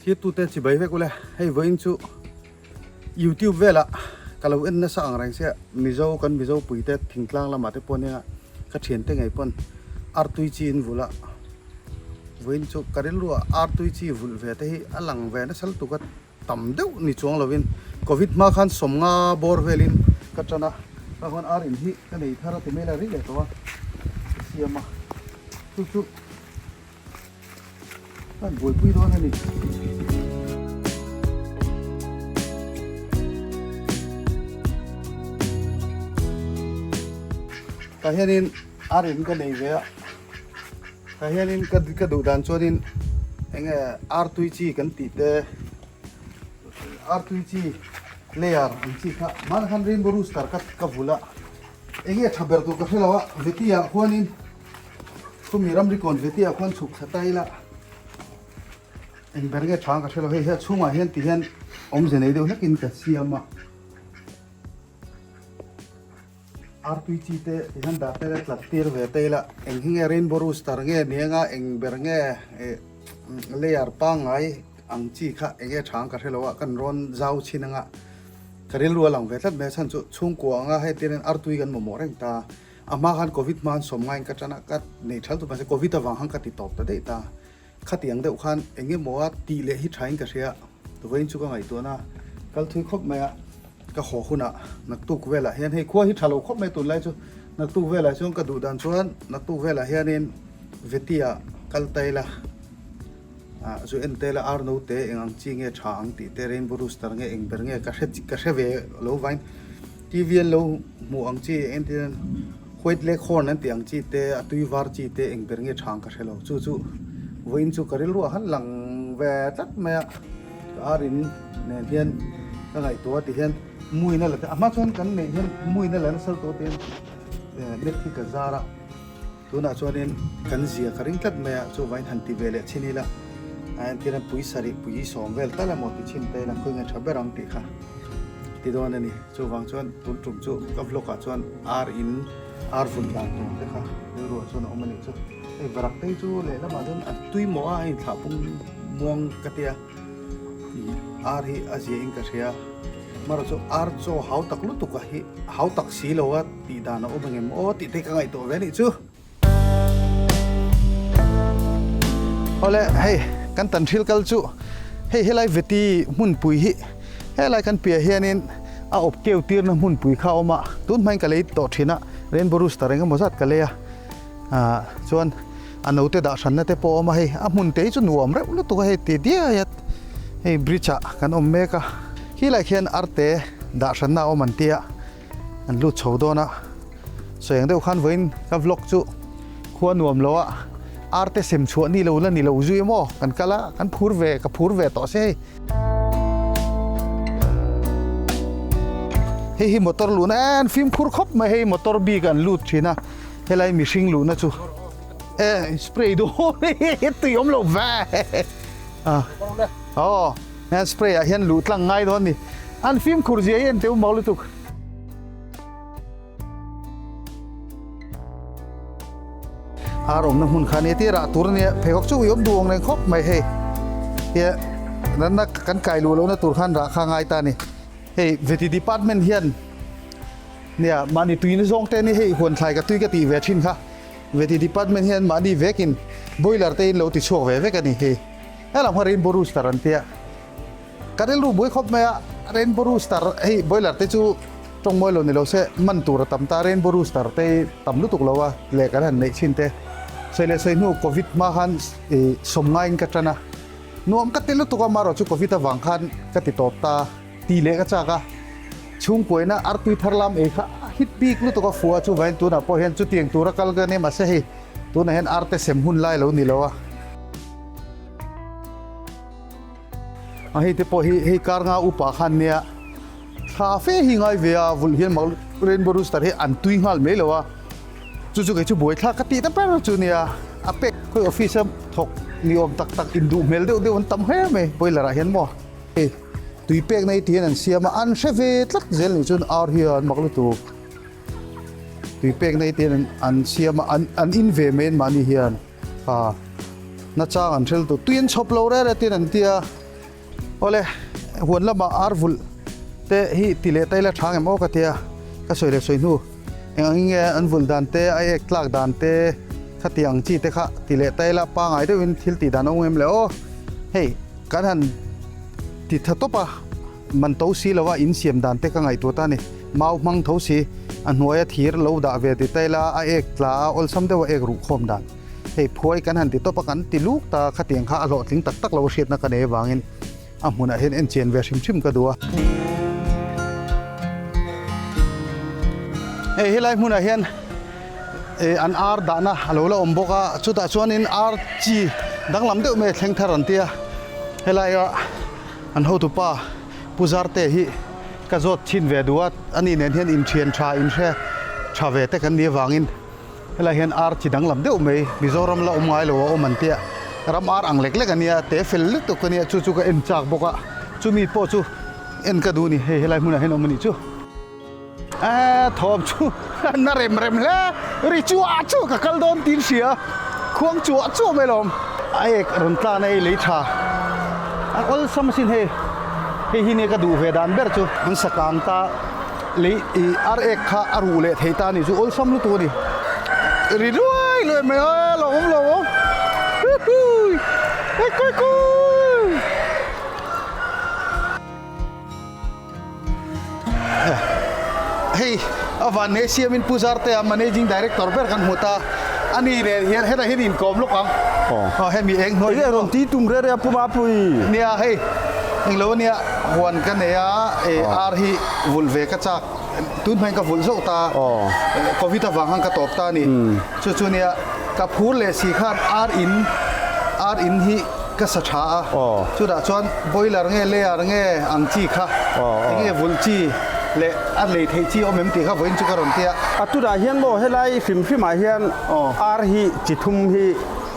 Thirtute chibai vek ule, hei vawiin chu YouTube velah ka lo en nasa ang reng sia, Mizo kan Mizo puite thingtlang lamah te pawh nia ka thiante ngei pawn artui chi in vulh a, vawiin chu ka rilruah artui chi vulh ve te hi a lang ve nasa lutuk a. Tam deuh ni chuang lovin Covid hma khan sawmnga bawr velin ka tan a, tah khan ar in hi ka nei thar a ti mai la ri leh tawh a, ka siam a, chu chu ka buaipui dawn a ni. Tah hianin ar in ka nei ve a. Tah hianin ka ka duh dan chuanin eng nge artui chi kan tih te artui chi layer ang chi kha hmanah khan rainbow rooster ka ka vulh a eng nge tha ber tur ka hre lo a veti ah khuanin khumi ramri kawn veti ah khuan chhuk thla ta ila eng ber nge tha ang ka hre lo hei hi a chhungah hian ti hian awmze nei deuh hlekin ka siam a. Artui chi te ti hian dah te tlat tir ve te ila eng hi nge rainbow rooster nge ni anga eng ber nge eh layer pangngai ang chi kha eng nge tha ang ka hre lo a kan rawn zau chhin anga ka rilru a lang ve tlat mai a chhan chu chhungkua anga hei tir hian artui kan mamawh reng ta a hma khan covid hma an sawm ngaiin ka tan a ka nei thal tawp mahse covid avang khan ka ti tawp ta daih ta. Khatiang deuh khan eng emaw a tih leh hi thain ka hria, vawiin chu ka ngaihtuahna kal thui khawp mai a, ka haw hunah naktuk velah hian hei khua hi tha lo khawp mai tunlai chu naktuk velah chuan ka duh dan chuan naktuk velah hianin Vetia kal ta ila ah zu en te ila ar note eng ang chi nge tha ang tih te rainbow rooster nge eng ber nge ka hre ka hre ve lo vain TV an lo hmuh ang chi eng entir nan. White Leghorn an tih ang chi te, a tui var chi te eng ber nge chhang ka hre lo. Chu chu vawiin chu ka rilruah han lang ve tlat mai a, ka ar in nen hian ka ngaihtuah ti hian muina la te, a hma chuan kan neih hian muina la nasa tawh te hian net hi ka zar a, tunah chuanin kan zia ka ring tlat mai a, chuvangin han ti ve leh chin ila a entir hian pui sarih pui sawm vel tal emaw ti chin te ila khawi nge tha ber ang tih kha ti dawn a ni. Chuvang chuan tun tum chu ka vlog ah chuan ar in ar vun dan tur te kha rilruah chuan a awm a nih chu. Hei varak te hi chu lehlamah chuan a tui mawh a, a inthlah pung muang ka tia ih ar hi a zia in ka hria. Amaherawhchu chu ar chaw hau tak lutuk a hi hau tak si lo a tih dan a awm engem aw tih te ka ngaihtuah ve a nih chu. Awle hei kan tan thil kal chu hei helai veti hmunpui hi helai kan piah hianin a awp keu tirna hmunpui kha a awm a tun hmain ka lei tawh thin a rainbow rooster eng emaw zat ka lei a ah chuan a note dah hranna te pawh a awm a hei a hmun te hi chu nuam reuh lutuk a hei ti diai a hei bridge ah kan awm mek a khilai khian arte dah hranna a awm an tia. An lut chho dawn a, sawi ang deuh khan vawiin ka vlog chu khua nuam lo a, ar te sem chhuah ni lo la ni lo zui emaw kan kal a, kan phur ve, ka phur ve tawh se hei. Hei hi motor luhna e an fimkhur khawp mai hei motor bik an lut thin a, helai mihring luhna chu e spray dawn e tui awm lo ve a aw. Hand spray ah hian luh tlang ngai dawn a ni. An fimkhur zia hi en teuh mau lutuk. Ar awmna hmun kha nia tir ah tur ania pheikhawk chu ui awm duh ang reng khawp mai hei. Hia natna kan kai luh lohna tur khan rah kha ngai ta a ni. Hei veti department hian nia mahni tuina zawng te ni hei huan thlai ka tui ka tih ve thin kha. Veti department hian mahni vekin boiler te in lo ti chhuak ve vek a ni hei. Helam kha Rainbow Rooster an tia. Ka rilru buai khawp mai a, Rainbow Rooster hei boiler te chu tawng mawi lo ni lo se man tur a tam ta, Rainbow Rooster te hi tam lutuk lo a leh kan han neih thin te. Sawi leh sawi hnu Covid hma khan ih sawm ngaiin ka tan a, nuam ka ti lutuk a, marawh chu Covid avang khan ka ti tawp ta, ti leh ka chak a. Chhungkuaina artui thar lam ei kha a hit bik lutuk a fua chuvangin tunah pawh hian chutiang tura kal ka ni mahse hei tunah hian arte sem hun lai lo ni lo a. A hei te pawh hi hei kar nga upa khan nia thla fe hi ngai ve a vulh hian mak rainbow rooster hi an tui nghal mai lo a chu chu kei chu buai thlak ka tih ta ber chu nia a pek khawi office a thawk ni awm tak tak induh hmel deuh deuh an tam hle mai boiler ah hian maw hei tui pek na hi ti hian an siam a an hre ve tlat zel nih chuan ar hian mak lutuk tui pek na hi ti hian an siam a an in ve mai an mahni hian. Ha, nachang an hrel tu. Tui an chhawp lo reh reh tin an tia. Awle, huan lamah ar vulh te hi ti leh ta ila tha ngem aw ka tia, ka sawi leh sawi hnu eng ang in nge an vulh dan te, a ek tlak dan te khati ang chi te kha ti leh ta ila pangai deuhin thil tih dan a awm em le aw. Hei, kan han ti tha tawp a, man to si lova in siam dan te ka ngaihtuah ta a ni. Mau hmang tho si, a hnuaia thir lo dah ve ti ta ila a ek tla a, awlsam deuha ek ruh khawm dan. Hei phuai kan han ti tawp a, kan ti luk ta, khatiang kha a hlawhtling tak tak lo a hriatna ka nei avangin a hmunah hian en chian ve hrim hrim ka duh a. Hei helai hmunah hian an ar dahna a lo la awm bawk a, chutah chuanin ar chi danglam deuh mai a thleng thar an ti a, helaia an hotupa Pu Zarte hi ka zawt chhin ve duh a, ani nen hian inthian tha inhre tha ve te kan nih avangin Helai hian ar chi danglam deuh mai Mizoram la awm ngai lo a awm an tia, ram ar ang lek lek a nia, te fel lutuk a nia, chu chu ka en chak bawk a, chumi pawh chu en ka duh a ni, hei helai hmunah hian awm a nih chu. Eee thawm chu na rem rem hle, ri chuah chuah ka kal dawn tiin hria, khuang chuah chuah mai lawm. A ek rawn tlan a ei lei tha, a awlsam asin hei, hei hi nia ka duh ve dan ber chu, an sakang ta. Lei i ar ek kha a ruh leh thei ta a ni chu awlsam lutuk a ni. Ri luai luai mai a lo awm lo awm. Huihui hei kui kui. Hei a van nei siamin Pu Zartea Managing Director ber kan hmu ta a ni nen hian hetah hian inkawm lawk ang. Aw hemi eng hnuai Enge rawn ti tum rere a Pu Mapui? Nia hei englo ania huan ka nei a ar hi vulh ve ka chak tun hmain ka vulh zauh ta covid avang khan ka tawp ta a ni chu chu nia ka phur leh si khan ar in ar in hi ka sa tha a chutah chuan boiler nge layer nge ang chi kha enge vulh chi leh a lei theih chi awm em tih kha vawiin chu ka rawn tia. A tunah hian maw helai hrim hrimah hian ar hi chi thum hi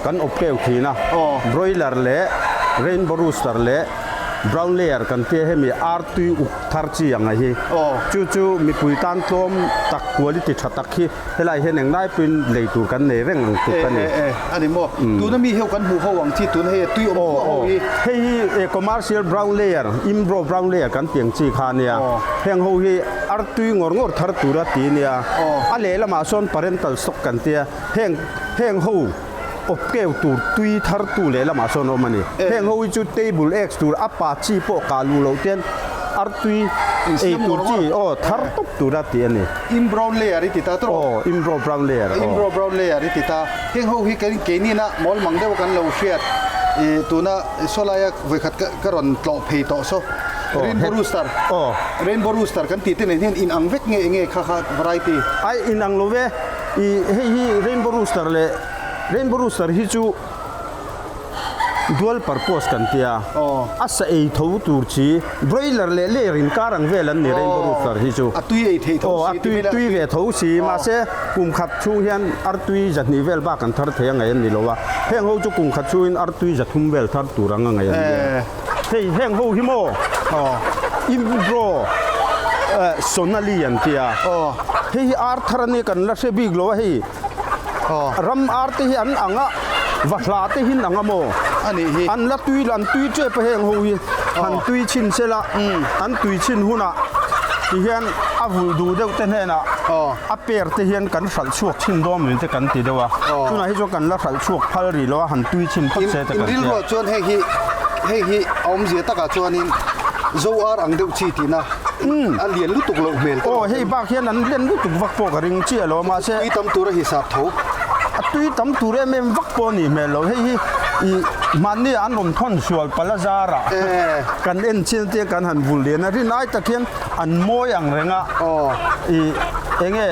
kan awp keu thin a broiler leh rainbow rooster leh Brown layer kan tia hemi ar tui uk thar chi ang a hi. Chu chu mipui tan tlawm tak quality tha tak hi helai hian eng lai pawhin lei tur kan nei reng ang tuk a ni. E a ni maw? Tuna mi heu kan hmuh ho ang chi tuna hei a tui awm huah ho hi. Hei hi commercial brown layer, imbro brown layer kan tih ang chi kha a nia. Heng ho hi ar tui ngawr ngawr thar tura ti a nia. A lehlamah sawn parental stock kan tia heng heng ho Awpkeu tur tui thar tu leh lamah sawn a awm a ni. Heng ho hi chu table eggs tur a pa chi pawh kah luh loh ten artui ei tur chi aw thar tawp tura tih a ni. In brown layer i ti ta tawh. Aw imbro brown layer aw. Imbro brown layer i ti ta. Heng ho hi kan keinin a mawlmang deuh kan lo hriat i tuna sawlaia vawikhat ka rawn tlawh phei tawh saw rainbow rooster rainbow rooster kan tih te nen hian inang vek nge enge kha kha variety. Ai inang lo ve. I hei hi rainbow rooster leh rainbow rooster hi chu dual purpose kan tia a sa ei tho tur chi broiler leh layer inkar ang vel an ni rainbow rooster hi chu a tui ei thei tho si a tui tui ve tho si mahse kum khat chhung hian artui zahnih vel bak an thar thei a ngaih an ni lo a heng ho chu kum khat chhungin artui zathum vel thar tur ang a ngaih an ni a hei heng ho hi maw imbro sonali an tia hei hi ar thar ania kan la hre bik lo a hei ram ar te hi an ang a vahla te hi an ang a maw an la tui an tui tep a heng ho hi han tui chhin sela an tui chhin hunah tihian a vul duh deuh te hnenah a per te hian kan hralh chhuak chhin dawn mai te kan ti deuh a tunah hi chuan kan la hralh chhuak phal rih lo a han tui chhin phawt se te kan tia. Chuan hei hi hei hi a awmzia takah chuanin zo ar ang deuh chi tihna a lian lutuk loh hmel ka Aw hei bak hian an len lutuk vak pawh ka ring chiah lo mahse tui tam tura hisap tho a tui tam tur em em vak pawh a nih hmel lo hei hi ih mahni an rawn thawn sual pala zarah kan en chin te kan han vul lian a rin ai tak hian an mawi ang reng a ih enge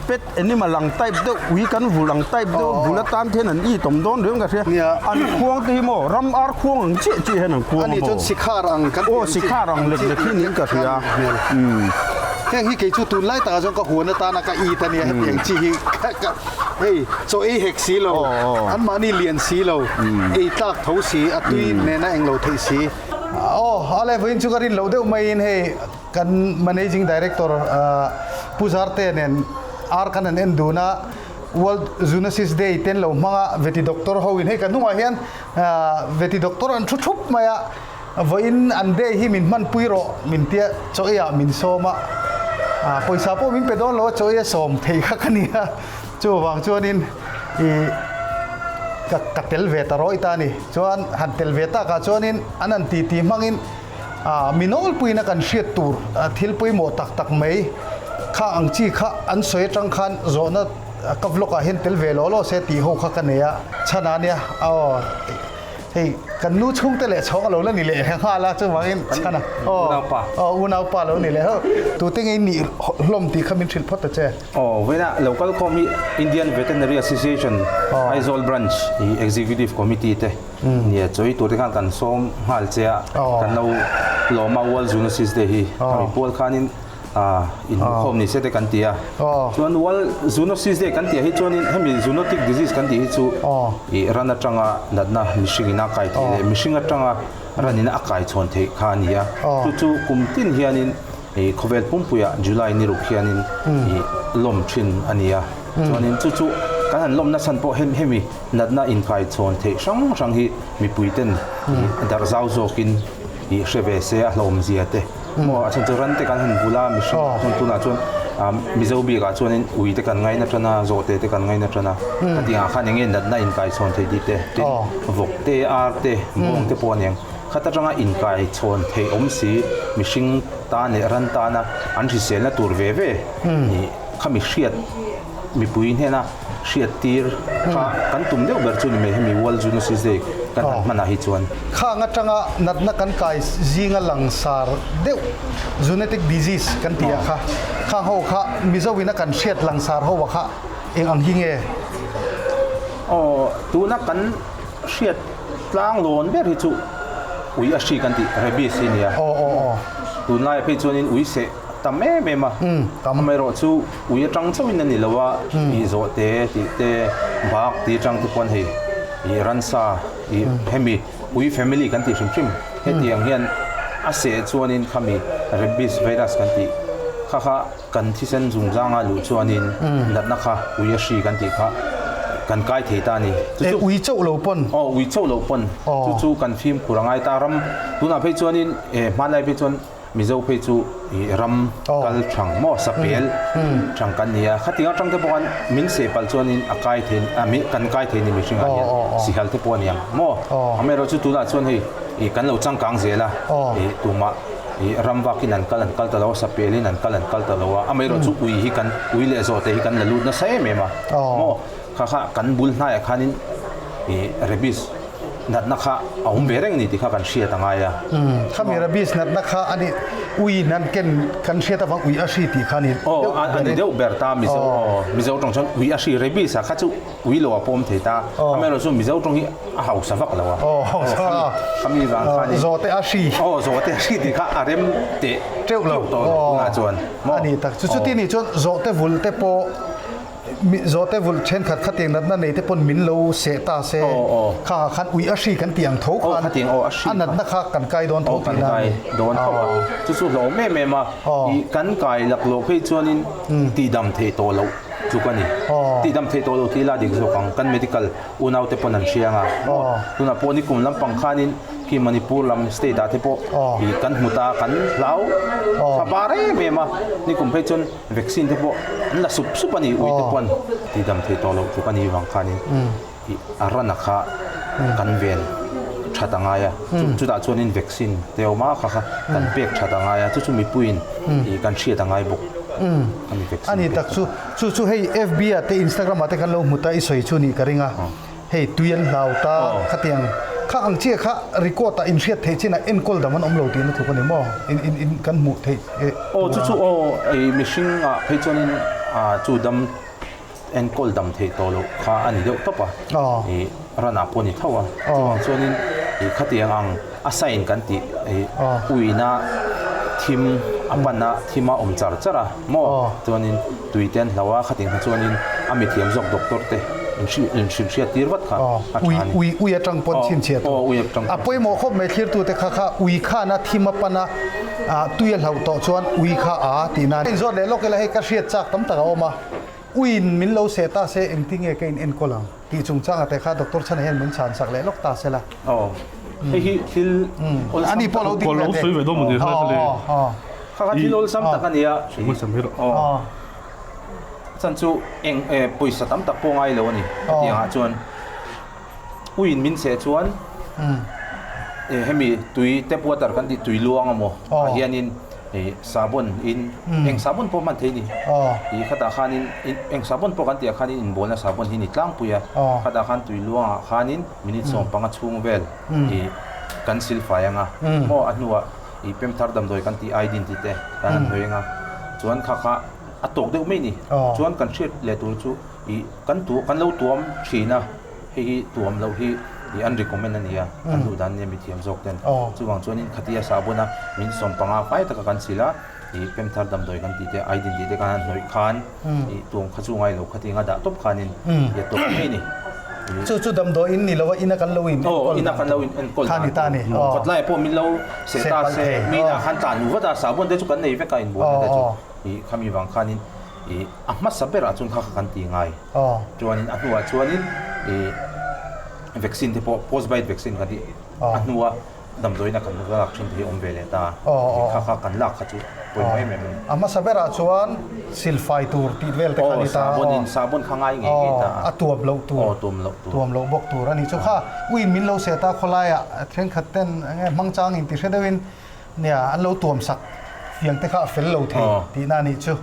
pet Animal ang type deuh ui kan vul ang type deuh bul atan te hian an it awm dawn riau in ka hria. An khuang te hi maw ram ar khuang ang chiah chiah hian an khuang a maw. Ani chuan sikhar ang kan tih ang chi. Aw sikhar ang lek lek hi niin ka hria. Heng hi kei chu tunlai takah chuan ka huan atana ka it ania hetiang chi hi hei chaw ei hek si lo anmahni lian si lo ei tlak tho si a tui nena englo theih si. Aw ale vawiin chu ka rin loh deuh maiin hei Kan Managing Director Pu Zarte nen ar kan han en dun a, World Zoonosis Day ten lo hmang a, Veti Doctor ho in hei kan hnungah hian Veti Doctor an thu thup mai a, Vawiin an day hi min hmanpui rawh min tia chaw eiah min sawm a, pawisa pawh min pe dawn lo a chaw ei a sawm thei kha ka ni a, chuvang chuanin ih ka ka tel ve ta rawih ta a ni. Chuan han tel ve takah chuanin an han titi hmangin mi nawlpuiin a kan hriat tur thil pawimawh tak tak mai kha ang chi kha an sawi atang khan zawhna ka vlog ah hian tel ve law law se tih ho kha ka nei a, chhan a nia aw. Hei kan nu chhungte leh chhawng a lo la ni leh nghal a, chuvangin chhan a, aw, aw unaupa lo ni leh ho. Tute nge i nih hlawm tih kha min hrilh phawt ta che. Aw, vawiinah lo kal khawm hi Indian Veterinary Association Aizawl Branch i Executive Committee te nia chawi tur te khan kan sawm nghal che a, kan lo lawm a World Zoonosis Day hi khami pual khanin inhmuhkhawm ni se te kan ti a. Chuan World Zoonosis Day kan tih ah hi chuanin hemi zoonotic disease kan tih hi chu ih ran atanga natna mihring in a kai theih leh mihring atanga ran in a kai chhawn theih kha a ni a. Chu chu kum tin hianin ih khawvel pumpuiah July ni ruk hianin ih lawm thin a ni a. Chuanin chu chu kan han lawm nachhan pawh hemi natna inkai chhawn theih hrang hrang hi mipui ten ih darh zau zawkin ih hre ve se a hlawmzia te. Maw a chhan chu ran te kan han bul a mihring chuan tunah chuan Mizo bikah chuanin ui te kan ngaina tan a, zawhte te kan ngaina tan a, khatiang ah khan enge natna inkai chhawn theih tih te, tin vawk te, ar te, bawng te pawh a niang. Khat atanga inkai chhawn theih awm si mihring tan leh ran tana an hriselna tur ve ve ih khami hriat mipui hnena hriat tir kha kan tum deuh ber chu ni mai hemi World Zoonosis Day kan han hmanah hi chuan. Khang atanga natna kan kai zinga langsar deuh zoonotic disease kan tih ah kha khang ho kha Mizo in a kan hriat langsar ho ah kha eng ang hi nge? Aw tuna kan hriat tlang lawn ber hi chu ui a hri kan tih rabies hi nia. Aw aw aw. Tunlaiah phei chuanin ui seh tam em em a, amaherawh chu ui atang chauhin a ni lo a, ih zawh te tih te bak tih atang te pawn hei ih ransa ih hemi ui family kan tih hrim hrim hetiang hian a seh chuanin khami rabies virus kan tih kha kha kan thisen zungzanga luh chuanin natna kha ui a hri kan tih kha kan kai thei ta a ni. Chu chu ui chauh lo pawn. Aw ui chauh lo pawn chu chu kan fimkhur a ngai ta ram tunah phei chuanin hmanlai phei chuan Mizo phei chu ih ram kal thang maw sapel thang kan ni a, khatiang atang te pawh khan min seh palh chuanin a kai thei a mi kan kai thei ni mihring ah hian sihal te pawh a ni ang maw amaherawh chu tunah chuan hei ih kan lo changkang zel a ih tumah ih ram vakin an kal an kal ta lo a sapel in an kal an kal ta lo a amaherawh chu ui hi kan ui leh zawh te hi kan la lut nasa em em a maw kha kha kan bul hnaiah khanin ih rabies natna kha a awm ve reng a ni tih kha kan hriat a ngai a. Khami rabies natna kha a ni ui nan ken kan hriat avang ui a hri tih kha a ni deuh ber. A ni deuh ber ta Mizo aw Mizo tawng chuan ui a hri rabies ah kha chu ui lo a pawm thei ta amaherawh chu Mizo tawng hi a hausa vak lo a. Aw hausa a. Khami vang khan in. Zawhte a hri. Aw zawhte a hri tih kha a rem teh teuh lo tawh lo tunah chuan. A ni tak chu chuti nih chuan zawhte vul te pawh Zawhte vulh thenkhat khatiang natna nei te pawn min lo seh ta se, khangah khan ui a hri kan tih ang tho khan a natna kha kan kai dawn tho tihna a ni. Dawn tho a, chu chu hlawm em em a, ih kan kai laklawh phei chuanin tihdam theih tawh loh tluk a ni. Tihdam theih tawh loh tih ila dik zawk ang, kan medical unau te pawn an hria ang a, tunah pawh nikum lampang khanin khi Manipur lam state ah te pawh ih kan hmu ta kan hlau thla bar em em a, nikum phei chuan Vaccine te pawh an la sup sup a ni, ui te pawn tidam thei tawh loh tluk a nih vang khanin ih a rana kha kan ven that a ngai a, chutah chuanin vaccine te awm a kha kha kan pek that a ngai a, chu chu mipuiin ih kan hriat a ngai bawk a ni vaccine A ni tak chu, chu chu hei FB ah te Instagram ah te kan lo hmu ta i sawi chu nih ka ring a. Hei tui an hlau ta khatiang kha ang chiah kha record ah inhriat theih chin ah enkawl dam an awm lo tihna tluk a ni maw? In in in kan hmuh theih eh Aw chu chu aw ei mihring ah phei chuanin ah chu dam enkawl dam theih tawh loh kha a ni deuh tawp a ih ran ah pawh a ni tho a chuvang chuanin ih khatiang ang a sign kan tih ih uina thim a pan a thim a awm char char a maw chuanin tui te an hlau a khatin kha chuanin a mithiam zawk doctor te in hrilh hriat tir vat kha a tha a ni. Ui ui atang pawn chhinchhiah tur. Aw ui atang. A pawimawh khawp mai thlirtu te kha kha ui khan a thim a pan a tui a hlauh tawh chuan ui kha a tih nan. Inzawt leh lawk ila hei ka hriat chak tam tak a awm a, uiin min lo seh ta se engtin nge ka in enkawl ang tih chungchanga te kha doctor chhana hian min chhan sak leh lawk ta se la. Aw. Hei hi thil awlsam Ani pawh lo ding ve teh. Sawi ve dawn maw ni kha le. Kha kha thil awlsam tak a nia. Aw. Chan chu eng pawisa tam tak pawh ngai lo a ni. Hetiang ah chuan uiin min seh chuan hemi tui tap water kan tih tui luang emaw ah hianin sabon in eng sabon pawh hman thei a ni. Ih khatah khanin eng sabon pawh kan tih ah khanin inbualna sabon hi a ni tlangpui a. Khatah khan tui luangah khanin minute 15 chhung vel ih kan silfai anga maw a hnuah ih pemthar damdawi kan tih iodine tih te kan han hnawih anga chuan kha kha a tawk deuh mai a ni. Chuan kan hriat leh tur chu ih kan tu kan lo tuam thin a hei hi tuam loh hi ih an recommend a ni a kan duh dan nia mithiam zawk ten chuvang chuanin khatia sahbawn a min 15 fai taka kan sil a ih pemthar damdawi kan tih te iodine tih te kan han hnawih khan ih tuam kha chu ngai lo khatia anga dah tawp khanin ih a tawk mai a ni. Chu chu damdawi in ni lo a ina kan lo in enkawl ina kan lo in enkawl kha ni ta ni. Kawtlai pawh min lo seh ta se mi inah khan tlan u vat a sahbawn te chu kan nei vek a inbualna te chu ih khami vang khanin ih a hmasa berah chuan kha kha kan ti ngai chuanin a hnuah chuanin ih vaccine te pawh post bite vaccine kan tih a hnua Damdawiina kan lak thin te hi awm ve leh ta a, kha kha kan lak kha chu pawimawh em em a ni. A hmasa berah chuan silfai tur tih vel te kha a ni ta a. Aw, sabon sabon kha ngai ngei ngei ta a. A tuam loh tur. Aw, tuam loh tur. Tuam loh bawk tur a ni. Chu kha uiin min lo seh ta khawlaiah thenkhat ten enge hmang chang in ti hre deuhin nia an lo tuam sak tiang te kha a fel lo thei tihna a nih chu.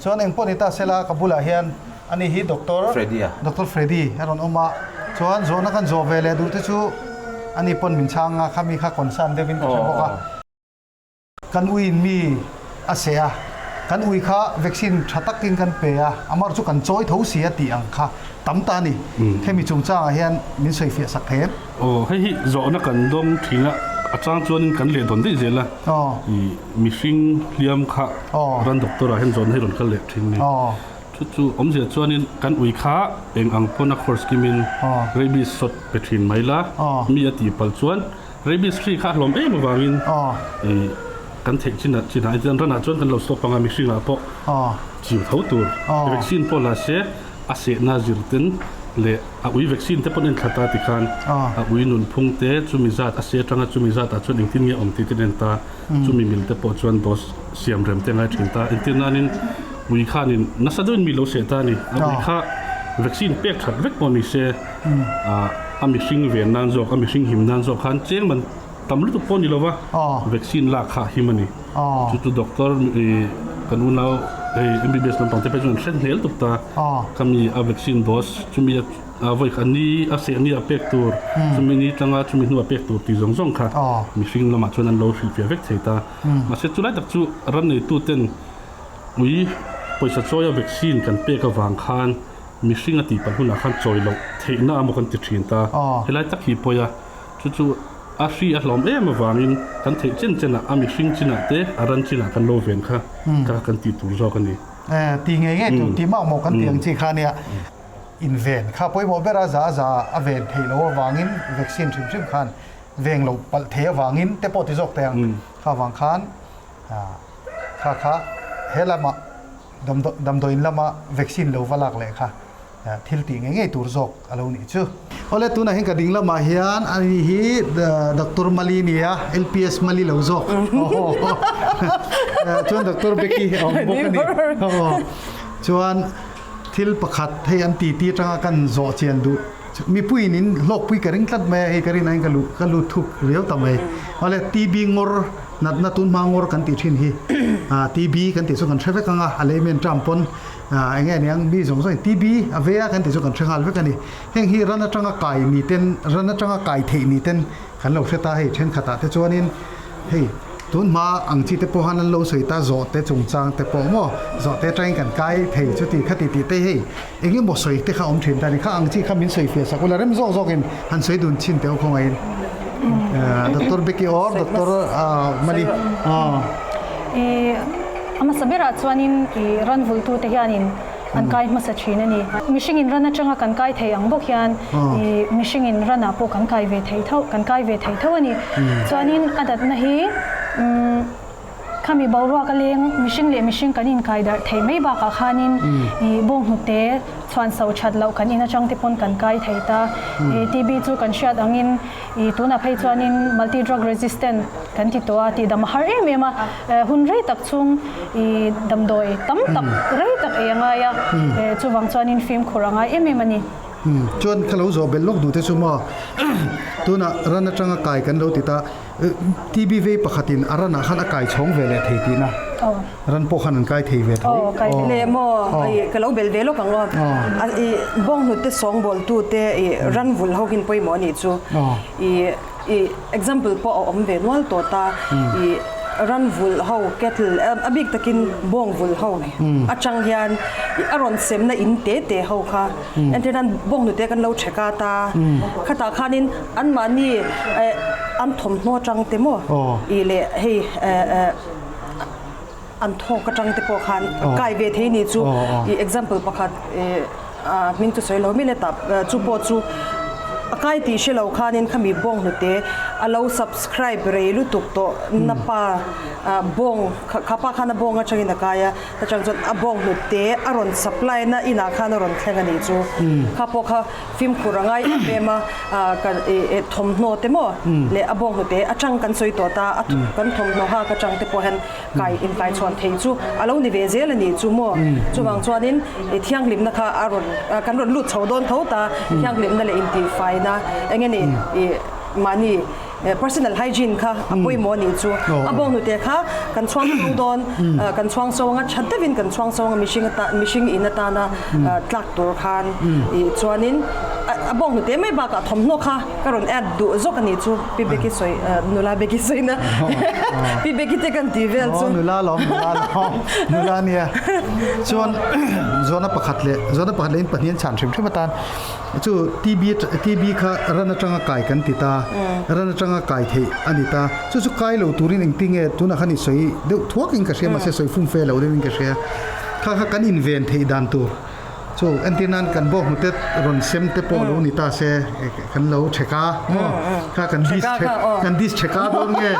Chuan engpawh ni ta sela ka bulah hian ani hi Doctor Freddy a. Doctor Freddy a rawn awm a, chuan zawhna kan zawh ve leh duh te chu ani pawn min chhang a, khami kha concern deuhin ka hre bawk a. Kan uiin mi a seh a, kan ui kha vaccine tha takin kan pe a, amar chu kan chawi tho si a tih ang kha tam ta a ni. Hemi chungchangah hian min sawifiah sak thei em? Aw, hei hi zawhna kan dawng thin a, a chang chuanin kan leh dawn daih zel a. Mihring hliam kha ran doctor ah hian zawn hi rawn kal leh thin ni. Chu chu awmzia chuanin kan ui kha eng ang pawn a course kimin rabies shot pe thin mai la, mi a tih palh chuan rabies hri kha a hlawm em avangin kan theih chinah chinah hian ranah chuan kan lo stop anga mihringah pawh chiu tho tur vaccine pawh la se a sehna zirten leh a ui vaccine te pawn en thla ta tikhan a ui nunphung te chumi zat a se atanga chumi zatah chuan engtin nge awm tih te en ta chumi mil te pawh chuan dose siam rem te ngai thin ta entir nanin ui khanin nasa deuhin mi lo seh ta a ni a ui kha vaccine pek that vek pawh ni se a mihring ven nan zawk a mihring him nan zawk khan cheng man tam lutuk pawh ni lova vaccine lak kha him a ni chu chu doctor kan unau hei MBBS lampang te phei chuan an hre hnel tuk ta khami a vaccine dose chumi a vawi khat ni a seh ni a pek tur chumi ni tanga chumi hnu a pek tur tih zawng zawng kha mihring lamah chuan an lo hrilhfiah vek thei ta mahse chulai tak chu ram neitu ten ui pawisa chawi a vaccine kan pek avang khan mihring a tih palh hunah khan chawi loh theihna amaw kan ti thin ta helai tak hi pawi a Chu chu a hri a hlawm em avangin kan theih chen chenah a mihring chinah te a ran chinah kan lo ven kha ka kan tih tur zawk a ni. Ti ngei ngei tur tih mak maw kan tih ang chi kha nia inven kha pawimawh ber a za a za a ven theih loh avangin vaccine hrim hrim khan veng loh palh thei avangin te pawh ti zawk teh ang kha avang khan kha kha he lamah damdawiin lama vaccine lo va lak leh kha Thil tih ngei ngei tur zawk a lo nih chu. Awle tunah hian ka ding lamah hian ani hi Doctor Mali nia LPS Mali lo zawk chuan Doctor Becky a awm bawk a ni. Chuan thil pakhat hei an titi atanga kan zawh chian duh mipuiin in hlawkpui ka ring tlat mai a hei ka rin aiin ka luh ka lut thuk riau ta mai. Awle TB ngawr natna tun hma ngawr kan tih thin hi TB kan tih chu kan hre vek ang a a layman term pawn Eng nge niang mi zawng zawng in TB a ve a kan tih chu kan hre nghal vek a ni. Heng hi ran atanga kai ni ten ran atanga kai theih ni ten kan lo hre ta hei thenkhatah te chuanin hei tun hma ang chi te pawh han an lo sawi ta zawh te chungchang te pawh maw zawh te atangin kan kai thei chuti khati tih te hei eng emaw sawi te kha awm thin ta a ni. Kha ang chi kha min sawi fiah sak ula rem zawk zawkin han sawi dun chhin teh u khawngaihin Doctor Becky or Doctor Mali. A hmasa berah chuanin i ran vultute hianin an kai hmasa thin a ni. Mihringin ran atanga kan kai thei ang bawk hian i mihringin ranah pawh kan kai ve thei tho, kan kai ve thei tho a ni. Chuanin a datna hi umm. Khami boruak a leng mihring leh mihring kan inkai darh theih mai bakah khanin ih bawnghnute chhuan so that loh kan in atang te pawn kan kai thei ta. Ih TB chu kan hriat angin ih tunah phei chuanin multi drug resistant kan ti tawh a tih dam a har em em a. Hun rei tak chung ih damdawi tam tak rei tak ei a ngai a, chuvang chuanin fimkhur a ngai em em a ni. Chuan ka lo zawh belh lawk duh te chu maw tunah ran atanga kai kan lo ti ta. TB vei pakhatin a ranah khan a kai chhawng ve leh thei tihna ran pawh khan an kai thei ve tho. Leh maw ka lo bel ve lawk ang aw. I bawnghnute sawngbawltu te i ran vul ho hin pawimawh anih chu. I i example pawh a awm ve nual tawh ta. I ran vul ho cattle a bik takin bawng vul ho atang hian a rawn semna in te te ho kha entirnan bawnghnute kan lo chheka ta. Khatah khanin Anmahni an thawmhnaw atang te maw i leh hei an thawk atang te pawh khan kai ve thei ni chu i example pakhat hming chu sawi lo mi le tah chu pawh chu a kai tih hre lo khanin khami bawng hnute a lo subscribe rei lutuk tawh na pa bawng kha pa khan a bawng atangin a kai a atang chuan a bawng hnute a rawn supply na inah khan a rawn thleng a nih chu kha pawh kha Fimkhur a ngai em em a, kan thawmhnaw te maw leh a bawnghnute atang kan sawi tawh ta a, kan thawmhnaw hak atang te pawh hian kai inkai chhuan thei chu a lo ni ve zel a ni chu maw. Chuvang chuanin thianghlimna kha a rawn kan rawn lut chho dawn tho ta, thianghlimna leh intihfaina eng nge ni mahni Personal hygiene kha a pawimawh a nih chu. A bawnghnute kha kan chhuang so dawn, kan chhuang so anga tha deuhin kan chhuang so anga mihring ata mihring in atana tlak tur khan ih chuanin a bawnghnute mai bakah thawmhnaw kha ka rawn add duh zawk a nih chu Pi Becky sawi nula Becky sawina Pi Becky te kan tih vel chu. Nula lawm nula lawm nula nia chuan zawhna pakhat leh zawhna pakhat leh in pahnih an chhan hrim hrim atan Chu TB TB kha ran atanga kai kan ti ta, ran atanga kai theih a ni ta. Chu chu kai lo turin engti nge tunah khan i sawi deuh thuakin ka hria mahse sawi fum fe lo deuhin ka hria. Kha kha kan inven theih dan tur chu entir nan kan bawk hnute rawn sem te pawh lo ni ta se kan lo chhek a maw kha kan dis chhek kan dis chhek a dawn nge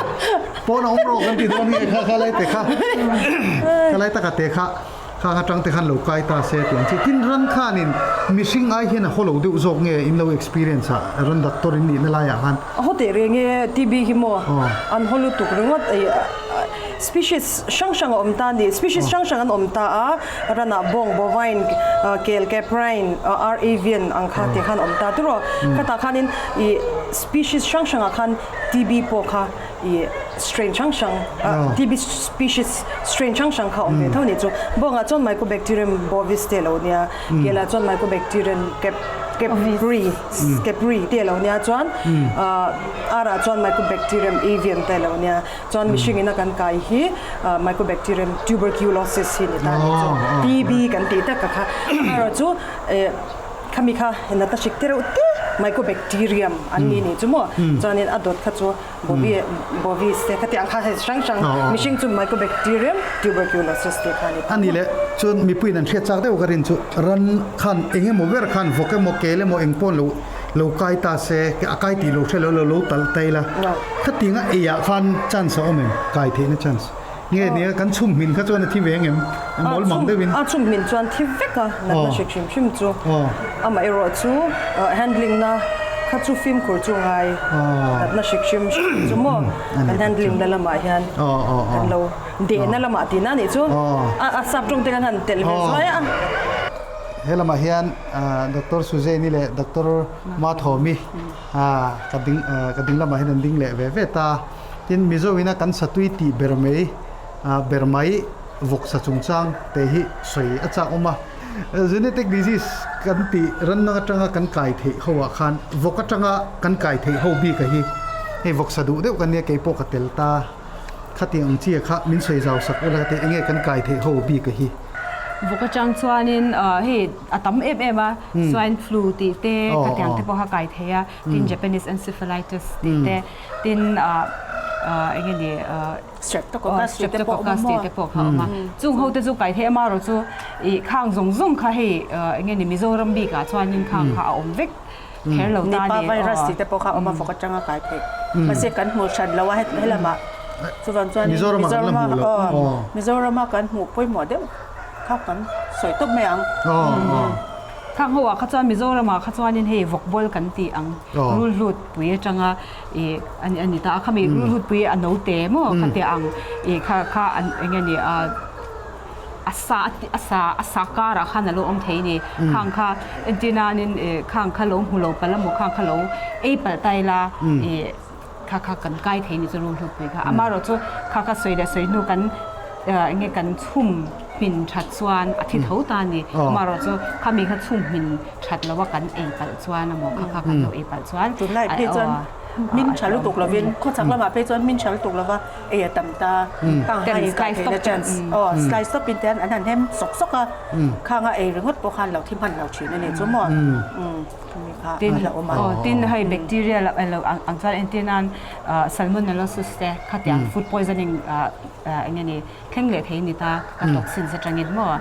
pawn a awm rawh kan ti dawn nge kha kha lai te kha kha lai taka te kha. Khang atang te khan lo kai ta se tih ang chi. Tin ran khanin mihring ai hian a haw lo deuh zawk nge in lo experience a ran doctor in nihna laiah khan? A haw teh reng e TB hi maw an haw lutuk ringawt ei species hrang hrang a awm ta a ni. Species hrang hrang an awm ta a ranah bawng, bovine, kel, caprine, ar avian ang kha tih khan a awm ta tiraw. Khatah khanin ih species hrang hrangah khan TB pawh kha i strain hrang hrang TB species strain hrang hrang kha awm ve tho ni chu bawngah chuan mycobacterium bovis te lo nia kelah chuan mycobacterium cap capri capri te lo nia chuan arah chuan mycobacterium avium te lo nia chuan mihring ina kan kai hi mycobacterium tuberculosis hi ni ta ni chu TB kan tih tak kha erawh chu khami kha nata hrik te reuh te mycobacterium an ni ni chu maw chuanin a dawt kha chu Bovi bovis te khatiang kha hei hrang hrang mihring chu mycobacterium tuberculosis te kha a ni ta. A ni le, chuan mipuiin an hriat chak deuh ka rin chu ran khan eng emaw ber khan vawk emaw kel emaw eng pawh lo lo kai ta se a kai tih lo hre lo lo lo talh ta ila khatiang a eiah khan chance a awm em kai theihna chance nge nia kan chhum hmin kha chuan a thi ve ang em a mawl mang deuhin. A chhum hmin chuan thi vek a natna hrik hrim hrim chu amaherawh chu handling na kha chu fimkhur chu ngai natna hrik hrim hrim chu maw kan handling na lamah hian kan lo dehna lamah tihna anih chu a sap tawng te kan han telh ve zuai a. He lamah hian Doctor Suzanne-i leh Doctor Mathawmi ka ding ka ding lamah hian an ding leh ve ve ta. Tin, Mizo ina kan satui tih ber mai ber mai vawksa chungchang te hi sawi a chak awm a. Genetic disease kan tih rannang atanga kan kai theih ho ah khan vawk atanga kan kai theih ho bik a hi hei vawksa duh deuh kan nia kei pawh ka tel ta khatiang ang chi a kha min sawi zau sak ula ka ti enge kan kai theih ho bik a hi. Vawk atang chuanin hei a tam em em a swine flu tih te khatiang te pawh a kai thei a tin Japanese encephalitis tih te Tin eng nge ni Streptococcus tih te pawh a awm a tih te pawh kha a awm a. Chung ho te chu kai theih ama erawh chu ih khang zawng zawng kha hei eng nge ni Mizoram bikah chuanin khang kha a awm vek kher lo ta a ni. Nipah virus tih te pawh kha a awm a vawk atanga kai theih. Mahse kan hmuh hran lo a helamah. Chuvang chuanin Mizoramah kan la Mizorama hmuh loh. aw Aw. Mizorama kan hmuh pawimawh deuh kha kan sawi tawp mai ang. Aw aw. Khang ho ah kha chuan Mizoramah kha chuanin hei vawkbawl kan tih ang rulhlut pui atanga ih a ni ta a, khami rulhlut pui a note maw kha tih ang ih kha kha eng nge ni a a sa a sa a sa karah khan a lo awm thei a ni. Khang kha entir nanin ih khang kha lo hmu lo palh emaw khang kha lo ei palh ta ila ih kha kha kan kai thei ni chu rulhlut pui kha. Amaherawhchu kha kha sawi leh sawi hnu kan eng nge kan chhum hmin that chuan a thi tho ta a ni. Amaherawhchu khami kha chhum hmin that loa kan ei palh chuan emaw kha kha kan lo ei palh chuan Tunlai phei chuan hmin tha lutuk lovin khawchhak lamah phei chuan hmin tha lutuk lova ei a tam ta. Khang kha in kai theihna chance aw slice tawp in te hian an han hem sawk sawk a khanga ei ringawt pawh khan lo thi hman lo thin a ni chu maw. Tin, aw, tin hei bacteria lo elo ang chuan entir nan salmonellosis te khatiang food poisoning eng nge ni thleng leh thei ni ta ka toxins atangin maw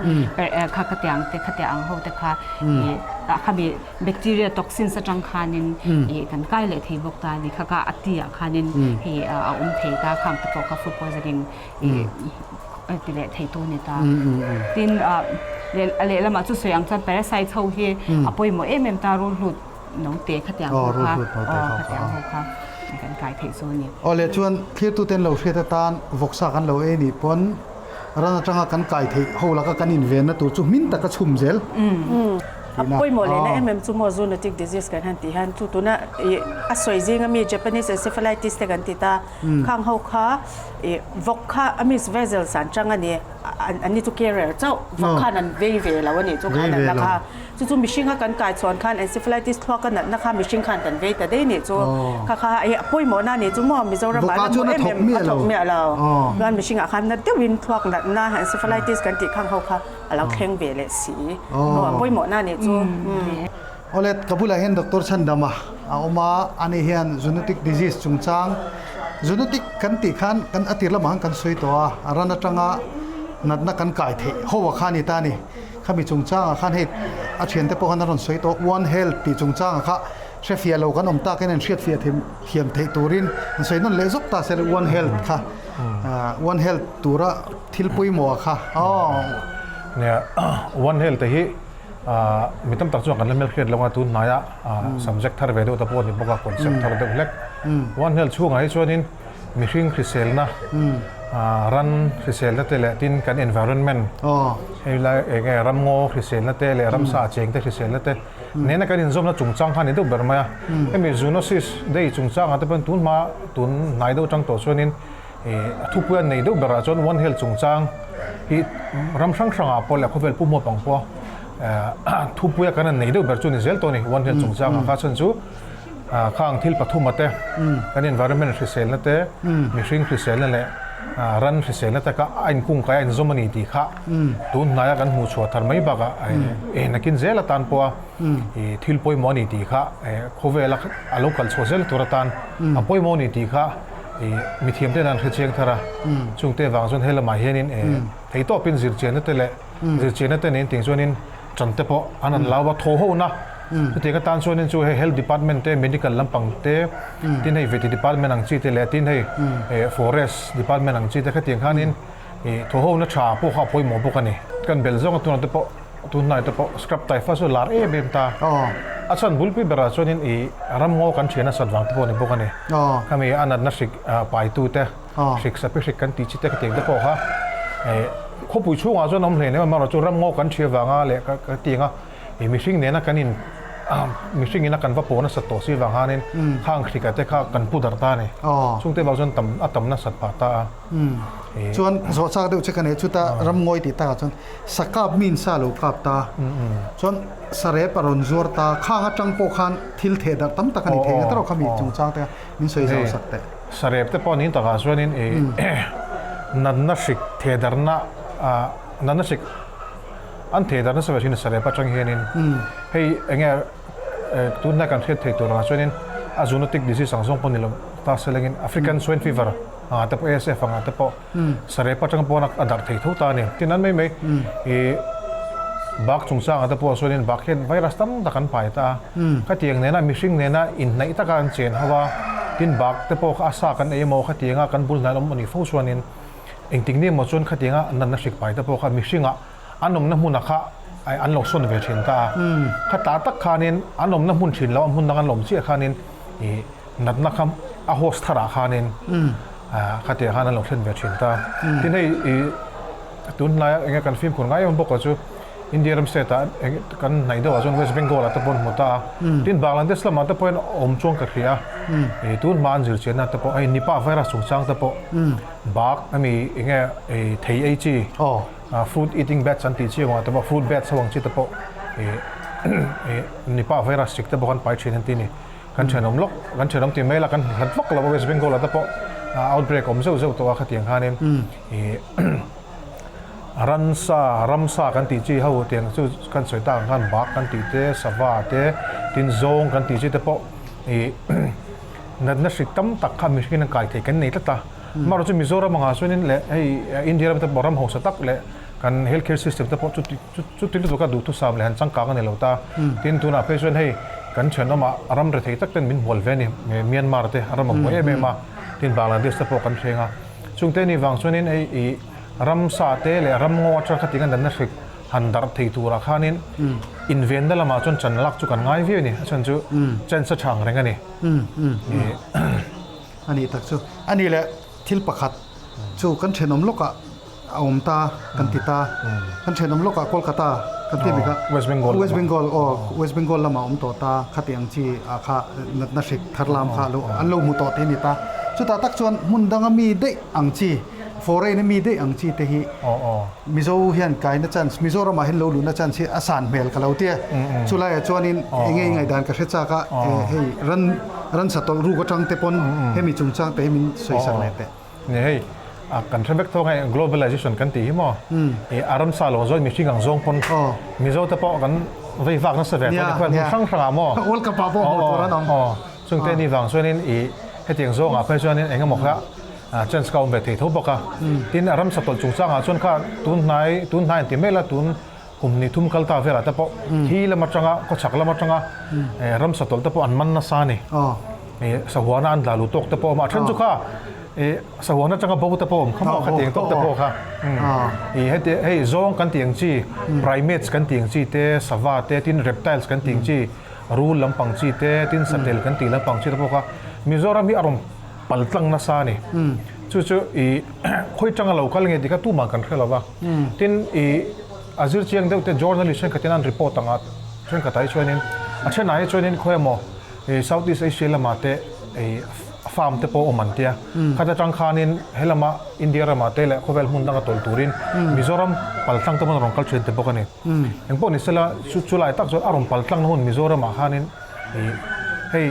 kha khatiang te khatiang ang ho te kha ih khami bacteria toxins atang khanin ih kan kai leh thei bawk ta a ni kha kha a tia khanin hei a awm thei ta khang te pawh kha food poisoning ih ti leh thei tu ni ta. Tin, a lehlamah chu sawi ang chuan parasites ho hi a pawimawh em em ta, rulhlut note khatiang ho kha, aw khatiang ho kha kan kai theih chu a ni. Aw leh chuan thlirtute an lo hriat atan vawksa kan lo ei nih pawn ran atanga kan kai theih ho laka kan invenna tur chu hmin taka chhum zel. A pawimawh lehna em em chu maw zoonotic disease kan han tih hian chu tuna ih a sawi zinga mi Japanese encephalitis te kan ti ta Khang ho kha ih vawk kha a miss vessels an chang a ni an ni chu carrier chauh vawk khan an vei ve lo a nih chu kha natna kha chu chu mihring a kan kai chhuan khan encephalitis thluak a natna kha mihring khan kan vei ta daih nih chu kha kha ih a pawimawh na nih chu maw Mizoram ah an hmu em em a thawk miah lo chuan mihring ah khan na deuhin thluak natna encephalitis kan tih khang ho kha a lo thleng ve leh si a pawimawh na nih chu. Awle, ka bulah hian Doctor Chhandama a awm a, ani hian zoonotic disease chungchang, zoonotic kan tih khan kan a tir lamah khan kan sawi tawh a, a ran atanga natna kan kai theih ho a kha a ni ta a ni. Khami chungchangah khan hei a thiante pawh khan a rawn sawi tawh, One Health tih chungchangah kha hrefiah lo kan awm takin an hriatfiah thiam theih turin an sawi nawn leh zawk ta se One Health kha, One Health tura thil pawimawh kha aw. Nia, One Health te hi Mi tam tak chuan kan la hmelhriat lo a, tun hnaia subject thar ve deuh te pawh a ni bawk a, concept thar deuh hlek. One Health chhungah hi chuanin mihring hriselna, ran hriselna te leh tin kan environment, hei lai eng nge ramngaw hriselna te leh ramsa cheng te hriselna te nena kan inzawmna chungchang kha a ni deuh ber mai a. Hemi zoonosis day chungchangah te pawhin tun hma tun hnai deuh atang tawh chuanin A thupui an nei deuh berah chuan One Health chungchang hi ram hrang hrangah pawh leh khawvel pum huap ang pawh thupuia kan han nei deuh ber chu ni zel tawh a ni. One Health chungchangah kha chuan chu khang thil pathuma te kan environment hriselna te, mihring hriselna leh ran hriselna te kha a inkungkai a inzawm a ni tih kha tun hnaia kan hmuh chhuah thar mai bakah nakin zel atan pawha thil pawimawh a ni tih kha khawvela a lo kal chhuah zel tur atan a pawimawh a ni tih kha Ih mithiam ten an hre chiang thar a, chungte vang chuan he lamah hianin thei tawpin zirchianna te leh zirchianna te nen ting chuanin tan te pawh an han lau a, thaw hona chutiang atan chuanin chu hei health department te medical lampang te tin hei veti department ang chi te leh tin hei forest department ang chi te khatiang khanin ih thaw hona tha pawh kha a pawimawh bawk a ni. Kan bel zawng a tunah te pawh Tunhnai te pawh scrub typhus chu lar em em ta. A chhan bulpui berah chuanin ih ramngaw kan thian nasat vang te pawh a ni bawk a ni. Khami a natna hrik paitu te, hrik sapi hrik kan tih chi te khatiang te pawh kha khawpui chhungah chuan awm hleinem amaherawhchu ramngaw kan thian vanga leh ka ti ang a ih mihring nena kan in mihring ina kan va pawh nasat tawh si vang khanin khang hrika te kha kan pu darh ta a ni. Chungte vang chuan tam a tam nasat phah ta a. Chuan zawh chak deuh che ka nei chuta ramngawi tih takah chuan Sa kap min sa lo kap ta, chuan sarep a rawn zuar ta, khang atang pawh khan thil theh darh tam tak a ni thei nga tawrh kha mi chungchang te kha min sawi zau sak teh. Sarep te pawh nin takah chuanin ih natna hrik theh darhna ah natna hrik an theh darh nasa ve thin a sarep atang hianin hei eng nge tunlai kan hriat theih tur angah chuanin a zoonotic disease ang zawng pawh ni lo ta se lengin African swine fever angah te pawh ASF angah te pawh Sarep atanga pawn a darh thei tho ta a ni. Tin an mai mai i bak chungchangah te pawh sawiin bak hian virus tam tak an pai ta a. Khatiang nena mihring nena inhnaih taka an chen ho a. Tin bak te pawh kha a sa kan ei emaw khatianga kan bul hnai awm a nih fo chuanin engtik ni emaw chuan khatianga natna hrik pai te pawh kha mihringah an awmna hmunah kha an lo sawn ve thin ta a. Khatah tak khanin an awmna hmun thin lo a hmun dang an lawm chiah khanin ih natna kha a host tharah khanin khatiang khan an lo thlen ve thin ta. Tin hei ih tunlai enge kan fimkhur ngai em bawk a chu India ram state ah kan hnaih deuh ah chuan West Bengal ah te pawh an hmu ta a, tin Bangladesh lamah te pawhin awm chuang ka hria a, ih tun hma an zir chianna te pawh hei Nipah virus chungchang te pawh bak ami enge ih thei ei chi fruit eating bats an tih chi ang ah te pawh fruit bats ho ang chi te pawh ih ih Nipah virus hrik te pawh kan pai thin an ti a ni, kan thenawm lawk kan thenawm tih mai la kan hlat vak lo a West Bengal ah te pawh outbreak awm zeuh zeuh tawh a khatiang khanin ih. Ransa, ramsa kan tih chi ho tiang chu kan sawi tak ang khan bak kan tih te, sava te, tin zawng kan tih chi te pawh ih natna hrik tam tak kha mihringin an kai thei kan nei tlat a. Amaherawhchu chu Mizoram angah chuanin leh hei India ram te pawh ram hausa tak leh kan health care system te pawh chuti chuti lutuk a duhthusam leh han changkang a ni lo ta. Tin tunah phei chuan hei kan thenawmah ram rethei tak ten min hual ve a ni, Myanmar te ram a buai em em a, tin Bangladesh te pawh kan thleng a. Chungte ni vang chuanin hei ih Ramsa te leh ramngaw atang kha tinga natna hrik han darh thei turah khanin invenna lamah chuan chan lak chu kan ngai viau a ni. A chhan chu chance a tha ang reng a ni. A nih tak chu. A nih leh thil pakhat chu kan thenawm lawkah a awm ta kan ti ta. Kan thenawm lawkah Kolkata kan ti mi kha. West Bengal. West Bengal aw West Bengal lamah a awm tawh ta khati ang chi ah kha natna hrik thar lam kha an lo hmu tawh te a ni ta. Chutah tak chuan hmun danga mi daih ang chi Foreign a mi daih ang chi te hi Mizo hian kaina chance, Mizoramah hian lo luhna chance hi a san hmel ka lo ti a. Chulaiah chuanin eng nge i ngaihdan ka hre chak a, hei ran ransa tawlh ruk atang te pawn hemi chungchang te hi min sawi sak leh teh. Ni hei, kan hre vek thawk hei globalization kan tih hi maw, i a ramsa lo zawih mihring ang zawng pawn Mizo te pawh kan vei vak nasa ve tawh a ni khuai hmun hrang hrangah maw. World Cup ah pawh hmuh tur an awm. Chungte ni vang chuanin i hetiang zawngah phei chuanin eng emaw kha chance ka awm ve thei tho bawk a. Tin, a ramsa tawlh chungchangah chuan kha tun hnai tun hnai an ti mai la, tun kum ni thum kal ta velah te pawh thi lam atanga khawchhak lam atanga ramsa tawlh te pawh an man nasa a ni. Sahuana an tla luh tawk te pawh a awm a, a then chu kha sahuana atanga bo te pawh a awm kha maw khatiang tawk te pawh kha. Heti hei zawng kan tih ang chi, primates kan tih ang chi te, sava te, tin reptiles kan tih ang chi, rul lampang chi te, tin satel kan tih lampang chi te pawh kha Mizoram hi a rawn pal tlang nasa a ni. Chu chu i khawi tanga lo kal nge tih kha tumah kan hre lo va. Tin i a zir chiang deuh te journalist thenkhatin an report anga thenkhatah hi chuanin a thenah hi chuanin khawi emaw i South East Asia lamah te i farm te pawh awm an tia. Khat atang khanin helama India ramah te leh khawvel hmun danga tawlh turin Mizoram pal tlang te pawh an rawn kal thin te bawk a ni. Engpawh ni sela chu chulai tak chuan a rawn pal tlangna hun Mizoramah khanin i hei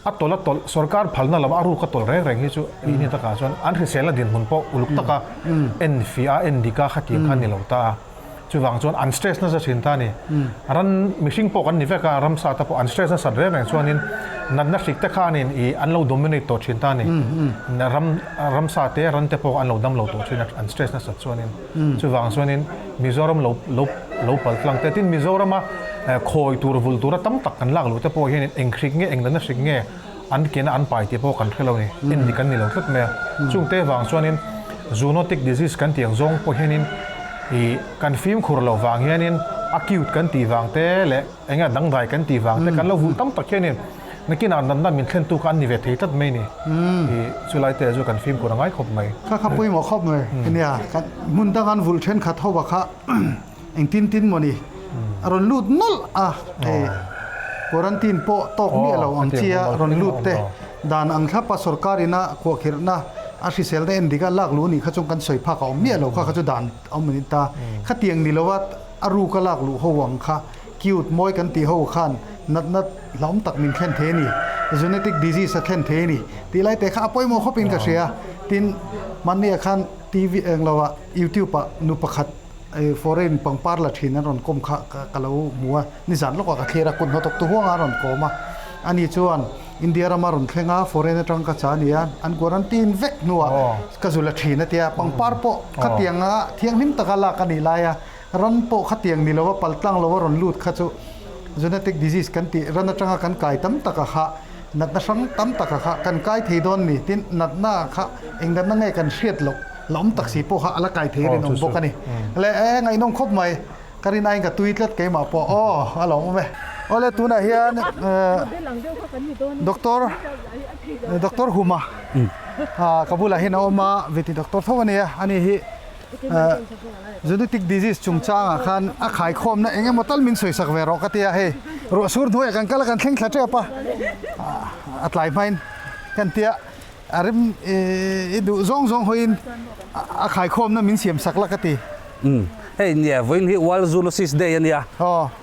A tawlh a tawlh, sorkar phalna lama a ruk a tawlh reng reng hi chu ei ni takah chuan an hriselna dinhmun pawh uluk taka en fiah a, en dik a khatiang kha a ni lo ta a. Chuvang chuan an stress nasa thin ta a ni. Ran mihring pawh kan ni vek a, ramsa te pawh an stress nasat reng reng chuanin natna hrik te khanin ih an lo dominate tawh thin ta a ni. Ram ramsa te ran te pawh an lo dam lo tawh thin a, an stress nasat chuanin. Chuvang chuanin Mizoram lo lo lo pal tlang te, tin Mizorama khawi tur vul tura tam tak kan lak loh te pawh hianin eng hrik nge eng natna hrik nge an kena an pai tih pawh kan hre lo ni, en dik an ni lo tlat mai a. Chungte vang chuanin zoonotic disease kan tih ang zawng pawh hianin ih kan fimkhur loh vang hianin acute kan tih vang te leh eng nge dangdai kan tih vang te kan lo vulh tam tak hianin Nakinah natna min thlentu kha an ni ve thei tlat mai ni. I chulai te chu kan fimkhur a ngai khawp mai. Kha kha pawimawh khawp mai. Nia, kan hmun dang an vulh thenkhat ho kha engtin tin maw ni a rawn lut nawlh a, hei quarantine pawh tawk miah lo ang chi a rawn lut te dan ang thlap a sorkar ina khuahkhirhna a hriselna en dik a lak luh nih kha chuan kan sawi phak a awm miah lo kha kha chu dan a awm a ni ta. Khatiang ni lova a ruk a lak luh ho ang kha Cute mawi kan tih ho khan natna hlauhawm tak min thlen thei a ni, genetic disease a thlen thei a ni tih lai te kha a pawimawh khawpin ka hria. Tin, mahnia khan TV eng lo ah YouTube ah nu pakhat foreign pangpar la thin an rawn kawm kha ka lo hmu a, nizan lawkah ka thlir a, kut hnathawk tu huangah a rawn kawm a. Ani chuan India rama rawn thleng a, foreign atang ka cha a ni a, an quarantine vek hnuah ka zu la thin a tia, pangpar pawh khatianga thianghlim taka lak a nih lai a, Ran pawh khatiang ni lova paltlang lova rawn lut kha chu genetic disease kan tih ran atanga kan kai tam tak a kha Natna hrang tam taka kha kan kai thei dawn ni tin natna kha eng natna nge kan hriat loh la awm tak si pawh kha a la kai thei rinawm bawk a ni. Le e ngaihnawm khawp mai ka rin aiin ka tui tlat keimah pawh aw a lo awm e. Awle tunah hian Doctor Doctor Huma ka bulah hian a awm a veti doctor tho a nia ani hi Zoonotic disease chungchangah khan a khaikhawmna eng emaw tal min sawisak ve rawh ka ti a, hei ruah sur hnuaiah kan kal a kan thleng thla tep a, a tlai hmain kan tia a rem i duh zawng zawng hawiin a khaikhawmna min siam sak la ka ti. Umm hei nia vawiin hi World Zoonosis Day a nia,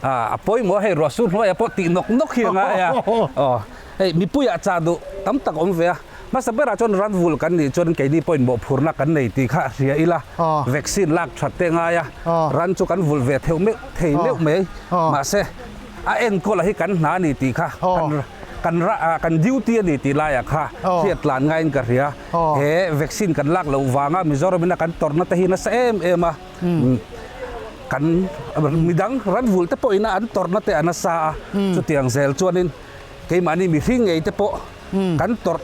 a pawimawh a hei ruah sur hnuaiah pawh tih nawk nawk hi a ngai a, aw hei mipuiah chah duh tam tak a awm ve a. Hmasa berah chuan ran vul kan nih chuan keini pawhin mawhphurhna kan nei tih kha hria ila, vaccine lak that te ngai a, ran chu kan vulh ve theuh meuh thei meuh mai. Mahse, a enkawl a hi kan hna a ni tih kha kan kan duty a ni tih laiah kha hriat tlan ngaiin ka hria. He vaccine kan lak loh vanga Mizoram ina kan tawrhna te hi nasa em em a, kan midang ran vulh te pawhin an tawrhna te a nasa a, chutiang zel chuanin keimahni mihring ngei te pawh kan tawrh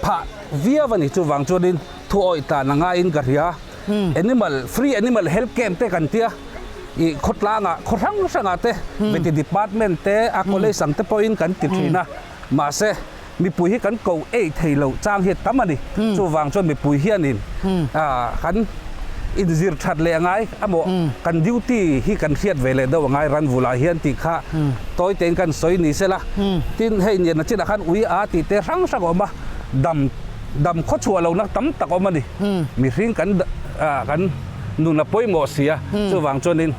phah viau a ni. Chuvang chuanin thu awih tlan a ngaiin ka hria. Animal, free animal health camp te kan tia ih khawtlangah khaw hrang hrangah te veti department te a college ang te pawhin kan ti thin a. Mahse, mipui hi kan ko ei thei lo chang hi a tam a ni. Chuvang chuan mipui hianin kan inzir that leh a ngai amaw kan duty hi kan hriat ve leh deuh a ngai ran vulah hian tih kha tawi tein kan sawi ni sela. Tin, hei nian a chinah khan ui a tih te hrang hrang a awm a, dam dam khaw chhuah lohna tam tak a awm a ni. Mihring kan kan nun a pawimawh si a, chuvang chuanin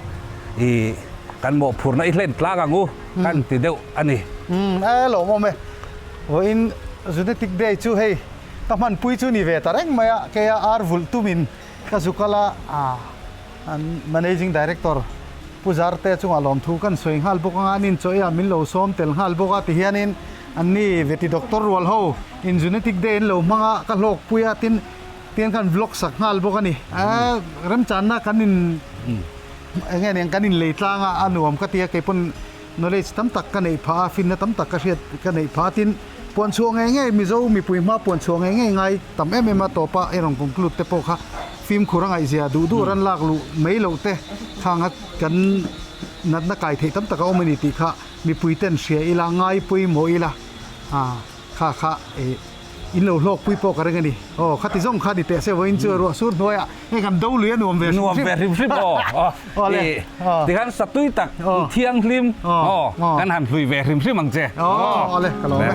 ih kan mawhphurhna i hlen tlang ang u kan ti deuh a ni. Umm e lawmawm e. Vawiin Zoonotic Day chu hei ka hmanpui chu ni ve ta reng mai a, keia ar vulh tumin ka zu kal a, an Managing Director Pu Zarte chungah lawmthu kan sawi nghal bawk anga an inchawih a, min lo sawm tel nghal bawk a tihianin anni veti doctor rual ho in Zoonotic Day an lo hmang a, ka hlawkpui a tin tihian khan vlog sak nghal bawk a ni. Remchanna kan in eng nge niang kan inlei tlang a, a nuam ka ti a keipawn Knowledge tam tak ka neih phah a, finna tam tak ka hriat ka neih phah a, tin, puan chhuah ngei ngei Mizo mipui hma puan chhuah ngei ngei ngai tam em em a tawpa i rawn conclude te pawh kha fimkhur a ngaihzia duh duh ran lak luh mai loh te khanga kan natna kai theih tam tak a awm a ni tih kha mipui ten hria ila ngai pawimawh ila kha kha ih In lo hlawkpui pawh ka ring a ni. Aw, khati zawng kha ni teh se vawiin chu ruah sur hnuaiah hei kan do lui a nuam ve hrim hrim. Nuam ve hrim hrim aw. Aw le. Tikhan satui tak thianghlim aw kan han hlui ve hrim hrim ang che. Aw le, ka lawm e.